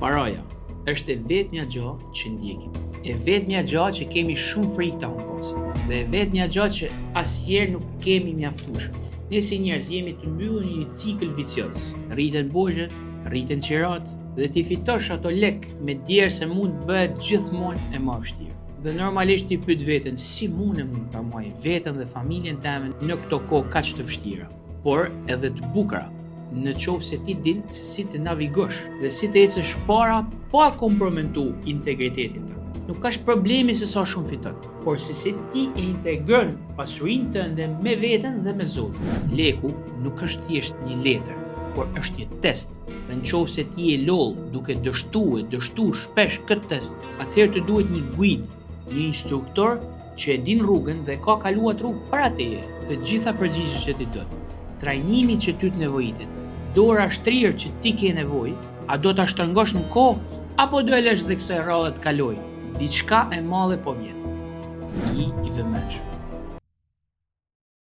Paraja është e vetmja gjë që ndjekim. E vetmja gjë që kemi shumë frikë ta humbasim. Dhe e vetmja gjë që asnjëherë nuk kemi mjaftueshëm. Ne si njerëz jemi të mbyllur në një cikël vicioz. Rriten borxhet, rriten qiratë dhe ti fitosh ato lek me djersë mund të bëhet gjithmonë e më vështirë. Dhe normalisht ti pyet veten si mundem mund ta mbaj veten dhe familjen teme në këto kohë kaq të vështira, por edhe të bukura në qoftë se ti din se si të navigosh dhe si të ecësh para pa kompromentu integritetin tënd. Nuk është problemi se sa shumë fiton, por se si ti e integron pasurinë tënde me veten dhe me Zotin. Leku nuk është thjesht një letër, por është një test. Dhe në qoftë se ti e lodh duke dështu e dështu shpesh këtë test, atëherë të duhet një guidë, një instruktor që e din rrugën dhe ka kaluar rrugë para teje, të gjitha përgjigjet që ti do. Trajnimi që ty të nevojitet, dora shtrirë që ti ke nevojë, a do ta shtrëngosh në kohë apo do e lësh dhe kësaj radhe të kalojë? Diçka e madhe po vjen. Ji i vëmendshëm.